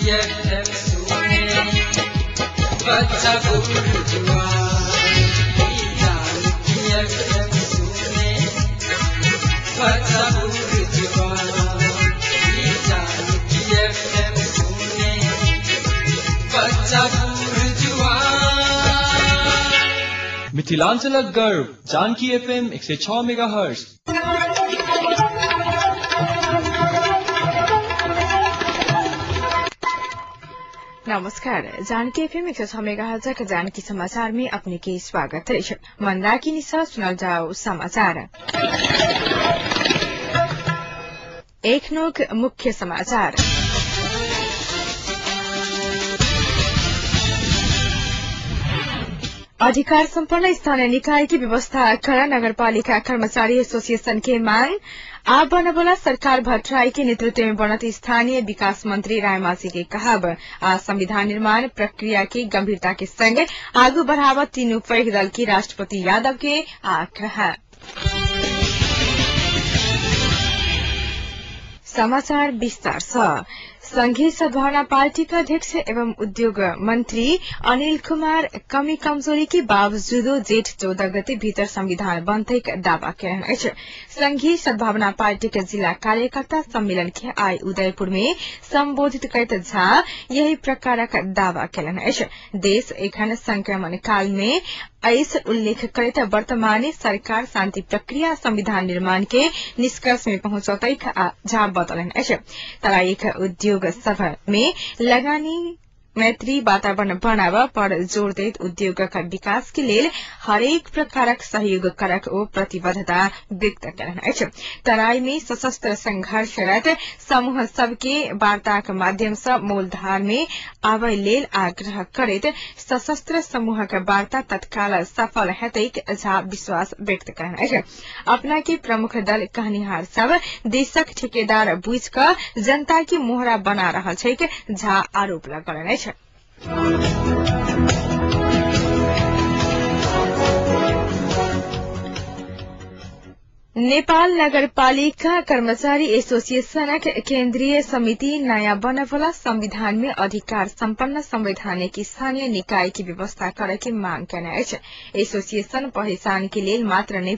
FM सुने बच्चा बूढ़ जुआन, जानकी एफएम सुने बच्चा बूढ़ जुआन, जानकी एफएम सुने बच्चा बूढ़ जुआन। मिथिलांचलक गर्व जानकी एफएम 106 मेगाहर्ट्ज। नमस्कार, जानकी एफएम 106 मेगाहर्ट्ज जानकी समाचार में अपने के स्वागत है। मंदाकिनी सा सुनल जाओ समाचार। एक नोक मुख्य समाचार। अधिकार सम्पन्न स्थानीय निकाय की व्यवस्था कर नगरपालिका कर्मचारी एसोसिएशन के मांग। आप बनबला सरकार भट्टराई के नेतृत्व में बनत स्थानीय विकास मंत्री रायमाझी के कहब। आज संविधान निर्माण प्रक्रिया की गंभीरता के संग आगू बढ़ावत तीनू पैघ दल की राष्ट्रपति यादव के आग्रह। समाचार विस्तार से। संघीय सद्भावना पार्टी का अध्यक्ष एवं उद्योग मंत्री अनिल कुमार कमी कमजोरी के बावजूदो जेठ 14 गते भीतर संविधान बनते दावा केलनि अछि। संघीय सद्भावना पार्टी के जिला कार्यकर्ता सम्मेलन के आइ उदयपुर में संबोधित करैत झा यही प्रकारक दावा केलनि अछि। देश एखन संक्रमण काल में ऐस उल्लेख करैत वर्तमान सरकार शांति प्रक्रिया संविधान निर्माण के निष्कर्ष में पहुंचतै झा बतौलनि अछि। तराईक उद्योग सभ में लगानी मैत्री वातावरण बनाब पर जोर दैत उद्योगक विकास के लेल हरेक प्रकारक सहयोग करक ओ प्रतिबद्धता व्यक्त केलनि अछि। तराई में सशस्त्र संघर्षरत समूह सबके वार्ताक माध्यम सँ मूलधार में आबय लेल आग्रह करैत सशस्त्र समूहक वार्ता तत्काल सफल हेतैक झा विश्वास व्यक्त केलनि अछि। अपना के प्रमुख दल कहनिहार सब देशक ठेकेदार बुझि क जनता के मोहरा बना रहल छैक झा आरोप लगौलनि अछि। नेपाल नगरपालिका कर्मचारी एसोसिएशनक केन्द्रीय समिति नयाँ बनबला संविधान में अधिकार सम्पन्न संवैधानिक स्थानीय निकाय की व्यवस्था करे के मांग केने अछि। एसोसिएशन पहिचान के लेल मात्र नै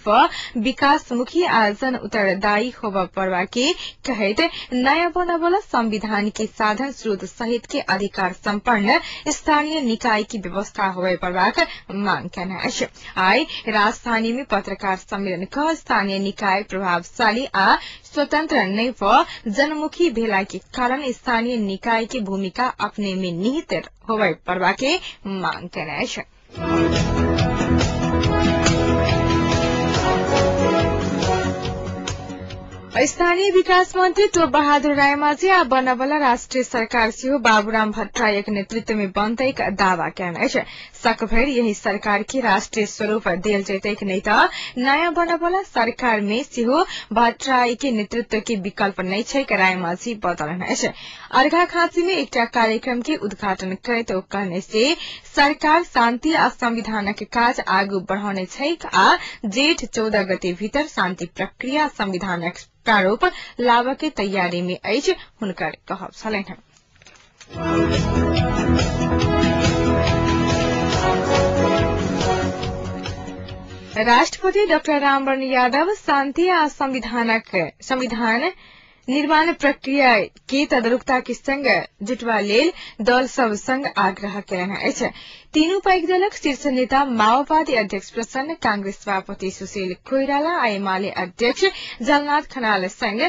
विकासमुखी आ जन उत्तरदायी होब पड़बा के कहैत नयाँ बनबला संविधान के साधन स्रोत सहित के अधिकार सम्पन्न स्थानीय निकाय की व्यवस्था होबय पड़बाक मांग केने अछि। आइ राजधानी में पत्रकार सम्मेलन क स्थानीय निकाय प्रभावशाली आ स्वतंत्र नै भ जनमुखी भेला के कारण स्थानीय निकाय के भूमिका अपने में निहित होबय पड़बा के मांग केने अछि। स्थानीय विकास मंत्री टोप बहादुर रायमाझी आ बनबला राष्ट्रीय सरकार सेहो बाबूराम भट्टराईक नेतृत्व में बनतैक दावा केलनि अछि। सकभरि यही सरकार के राष्ट्रीय स्वरूप देल जैतैक नै त नयाँ बनबला सरकार में सेहो भट्टराई के नेतृत्व के विकल्प नै छैक रायमाझी बतौलनि अछि। अर्घाखाँची में एकटा कार्यक्रम के उद्घाटन करैत ओ कहने से सरकार शान्ति आ संविधानक काज आगू बढ़ौने छैक आ जेठ 14 गते भीतर शान्ति प्रक्रिया संविधानक प्रारूप लाबऽ के तैयारी में अछि हुनकर कहब छलनि। राष्ट्रपति डाक्टर रामवरण यादव शान्ति आ संविधान निर्माण प्रक्रिया के तदरुकता के संग जुटवा लेल दल सब संग आग्रह केलनि अछि। तीनू पैघ दलक शीर्ष नेता माओवादी अध्यक्ष प्रचण्ड, कांग्रेस सभापति सुशील कोइराला आ एमाले अध्यक्ष झलनाथ खनाल संग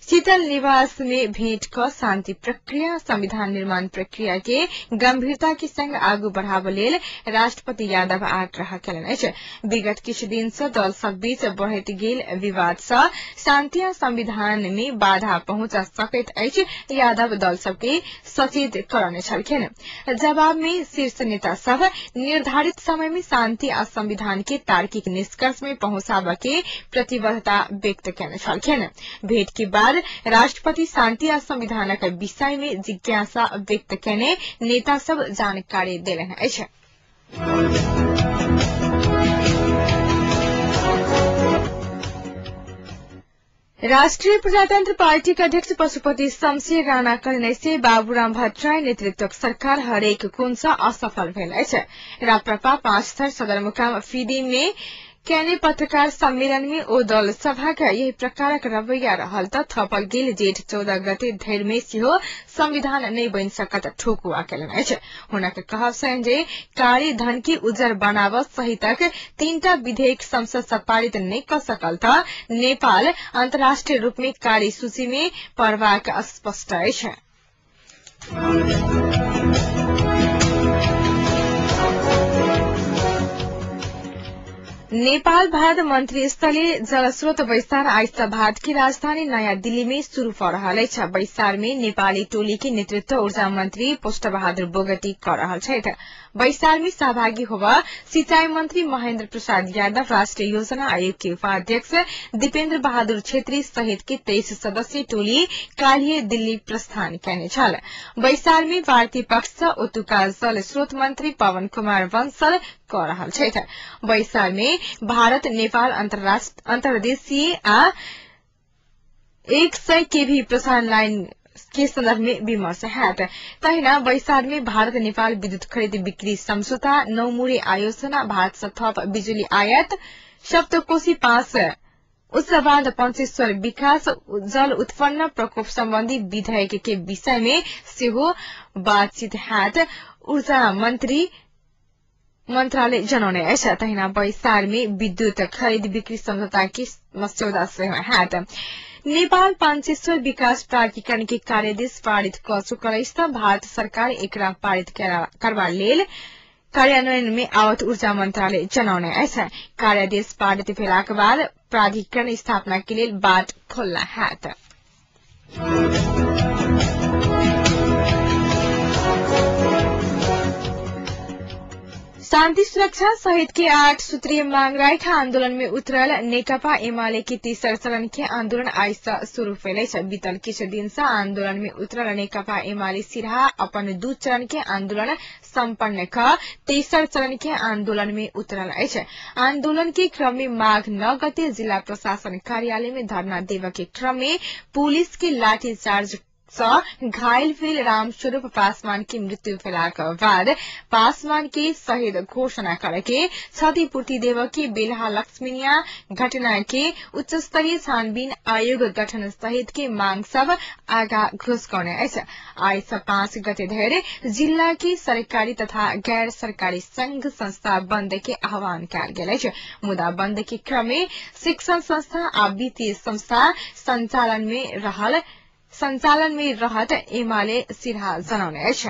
शीतल निवास में भेंट क शान्ति प्रक्रिया संविधान निर्माण प्रक्रिया के गंभीरता के संग आगू बढ़ाबऽ लेल राष्ट्रपति यादव आग्रह केलनि अछि। विगत किछु दिन सँ दल सब बीच बढ़ैत गेल विवाद सँ शान्ति आ संविधान में बाधा पहुंचा सकैत अछि यादव दल सबके सचेत करने छलखिन। जवाब में शीर्ष नेता सब निर्धारित समय में शान्ति आ संविधान के तार्किक निष्कर्ष में पहुंचाबऽ के प्रतिबद्धता व्यक्त केने छलखिन। भेंट के बाद राष्ट्रपति शान्ति आ संविधानक विषय में जिज्ञासा व्यक्त केने नेता सब जानकारी देलनि अछि। राष्ट्रिय प्रजातन्त्र पार्टीका अध्यक्ष पशुपति शमशेर राणा कहने से बाबुराम भट्टराई नेतृत्वक सरकार हरेक कोण सँ असफल भेल अछि। राप्रपा 5 थर सदरमुकाम फिदी में कैने पत्रकार सम्मेलन में ओ दल सभाक यही प्रकारक रवैया रहल त थपल गेल जेठ 14 गते धरि में सेहो संविधान नहि बनि सकत ठोकुआ केलनि अछि। हुनक कहब छनि जे कारी धन के उजर बनाव सहितक 3टा विधेयक संसद सँ पारित नहि क सकल त नेपाल अन्तर्राष्ट्रिय रूप में कारी सूची में पड़बाक स्पष्ट अछि। नेपाल भारत मंत्री स्तरीय जलस्रोत बैसार आज सँ भारत की राजधानी नयाँ दिल्ली में शुरू भ रहल अछि। बैसार में नेपाली टोली के नेतृत्व ऊर्जा मंत्री पुष्ट बहादुर बोगटी क रहल छथि। बैसार में सहभागी होब सिंचाई मंत्री महेन्द्र प्रसाद यादव, राष्ट्रिय योजना आयोग के उपाध्यक्ष दीपेन्द्र बहादुर छेत्री सहित के 23 सदस्यीय टोली काल्हि दिल्ली प्रस्थान कयने छल। बैसार में भारतीय पक्ष सँ ओतुका जल स्रोत मंत्री पवन कुमार बंसल क रहल छथि। बैसार में भारत नेपाल अन्तर्देशीय आ 100 केवी प्रसारण लाइन के संदर्भ में विमर्श हैत। तहिना बैसार में भारत नेपाल विद्युत खरीद बिक्री समझौता, नौमुरे आयोजना, भारत सँ थप बिजुली आयात, सप्तकोशी 5 उच्च बाँध पंचेश्वर विकास, जल उत्पन्न प्रकोप सम्बन्धी विधेयक के विषय में सेहो बातचीत हैत। ऊर्जा मंत्री मन्त्रालय जनौने अछि। तहिना बैसार में विद्युत खरीद बिक्री समझौता के मस्यौदा सेहो हैत। नेपाल पंचेश्वर विकास प्राधिकरण के कार्यदेश पारित क चुकल अछि त भारत सरकार एकरा पारित करबा लेल कार्यान्वयन में आवत ऊर्जा मंत्रालय जनौने अछि। कार्यादेश पारित भेलाक बाद प्राधिकरण स्थापना के लेल बाट खोलना हैत। शान्ति सुरक्षा सहित के 8 सूत्रीय मांग राख आन्दोलन में उतरल नेकपा एमाले के तेसर चरण के आन्दोलन आइ सँ शुरू भेल अछि। बीतल किछु दिन सँ आन्दोलन में उतरल नेकपा एमाले सिरहा अपन 2 चरण के आन्दोलन सम्पन्न क तेसर चरण के आन्दोलन में उतरल अछि। आन्दोलन के क्रम में माघ 9 गते जिला प्रशासन कार्यालय में धरना देव के क्रम में पुलिस के लाठीचार्ज सँ घायल भेल रामस्वरूप पासवान की मृत्यु भेलाक बाद पासवान के शहीद घोषणा करके क्षतिपूर्ति देव के बेलहा लक्ष्मीनिया घटना के उच्च स्तरीय छानबीन आयोग गठन सहित के मांग सब आगा घुसकौने अछि। आइ सँ 5 गते धरि जिल्ला के सरकारी तथा गैर सरकारी संघ संस्था बन्द के आह्वान कयल गेल अछि। मुदा बन्द के क्रम में शिक्षण संस्था आ वित्तीय संस्था संचालन में रहत एमाले सिरहा जनाउने अछि।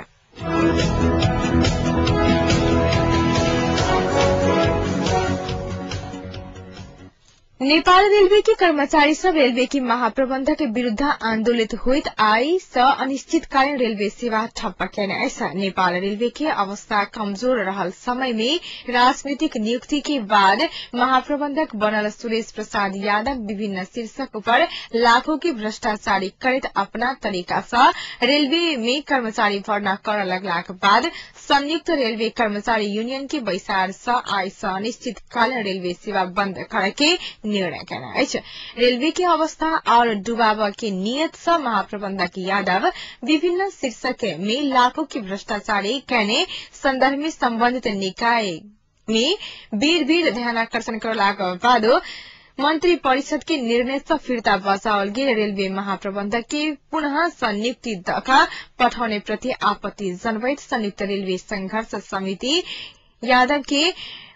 नेपाल रेलवे के कर्मचारी सब रेलवे के महाप्रबंधक विरूद्ध आन्दोलित होइत आइ सँ अनिश्चितकालीन रेलवे सेवा ठप्प केने अछि। नेपाल रेलवे के अवस्था कमजोर रहल समय में राजनीतिक नियुक्ति के बाद महाप्रबंधक बनल सुरेश प्रसाद यादव विभिन्न शीर्षक पर लाखों के भ्रष्टाचारी करैत अपना तरीका सँ रेलवे में कर्मचारी भर्ना कर लगलाक बाद संयुक्त रेलवे कर्मचारी यूनियन के बैसार सँ आइ सँ अनिश्चितकालीन रेलवे सेवा बन्द करके निर्णय केने अछि। रेलवे के अवस्था और डुबाब के नियत सँ महाप्रबंधक यादव विभिन्न शीर्षक में लाखों के भ्रष्टाचारी केने संदर्भ में संबंधित निकाय में बेर बेर ध्यानाकर्षण करलाक बादो मंत्री परिषद के निर्णय सँ फिर्ता बचाओल गेल रेलवे महाप्रबंधक के पुनः संयुक्ति दका पठाउने प्रति आपत्ति जनबैत संयुक्त रेलवे संघर्ष समिति यादव के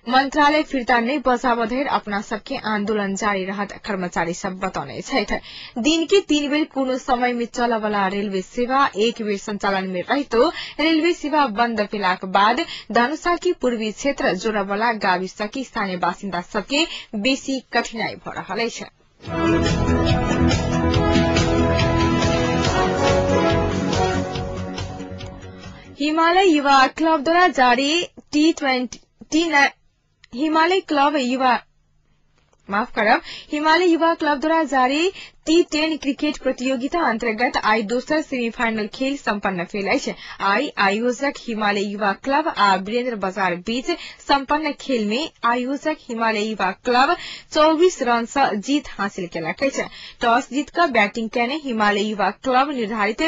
मंत्रालय फिर्ता नै बचाव धरि अपना सबके आन्दोलन जारी रहत कर्मचारी सब बतौने छथि। दिन के 3 बेर कोनो समय में चलवला रेलवे सेवा एक बेर संचालन में रहितो रेलवे सेवा बन्द भेलाक बाद धनुषा के पूर्वी क्षेत्र जोड़वला गाविस के स्थानीय बासिन्दा सबके बेसी कठिनाई भ रहल अछि। हिमालय युवा क्लबद्वारा जारी हिमालय युवा क्लबद्वारा जारी टी10 क्रिकेट प्रतियोगिता अंतर्गत आई दोसर सेमीफाइनल खेल सम्पन्न भेल अछि। आई आयोजक हिमालय युवा क्लब आ वीरेन्द्र बजार बीच सम्पन्न खेल में आयोजक हिमालय युवा क्लब 24 रन से जीत हासिल केलक अछि। टॉस जीत क बैटिंग केने हिमालय युवा क्लब निर्धारित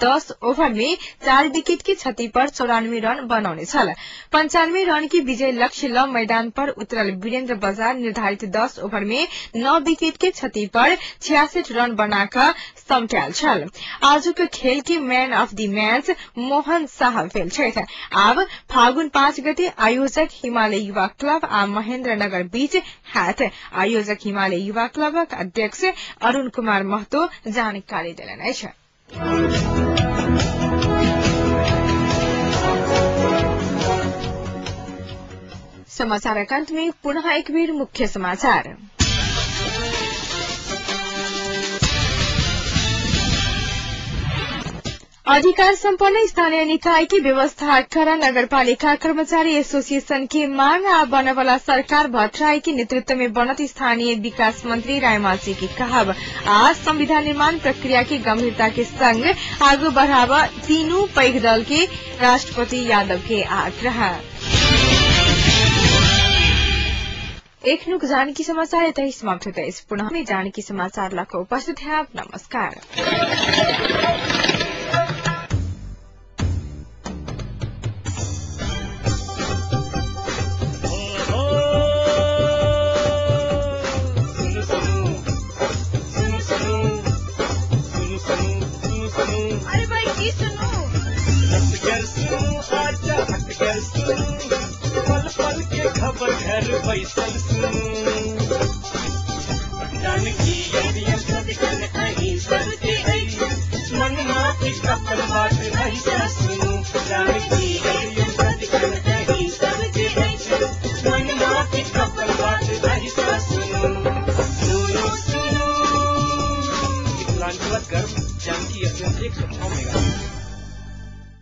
10 ओभर में 4 विकेट के क्षति पर 94 रन बनौने छल। 95 रन के विजय लक्ष्य ल मैदान पर उतरल वीरेन्द्र बजार निर्धारित 10 ओभर में 9 विकेट के क्षति पर 66 रन बनाकर समटायल छल। आजुक खेल के man of the match Mohan Shah भेल छथि। आब फागुन 5 गते आयोजक हिमालय युवा क्लब आ महेन्द्रनगर बीच हैत। आयोजक हिमालय युवा क्लबक अध्यक्ष अरूण कुमार महतो जानकारी देलनि अछि। समाचारक अंत में पुनः एक बेर मुख्य समाचार। अधिकार सम्पन्न स्थानीय निकाय की व्यवस्थाकरण नगरपालिका कर्मचारी एसोसिएशन की मांग आ बनवाला सरकार भट्टराई के नेतृत्व में बनत स्थानीय विकास मंत्री रायमाझी की कहब आ संविधान निर्माण प्रक्रिया की गंभीरता के संग आगू बढ़ावा तीनू पैघ दल के राष्ट्रपति यादव के आग्रह। एक जानकी समाचार यतै समाप्त होता है। पुनः में जानकी समाचार लाखों उपस्थित है आप। नमस्कार। पल पल के खबर घर बैसल सुनू जानकी सबके अछि मनमा के कपल बात रही।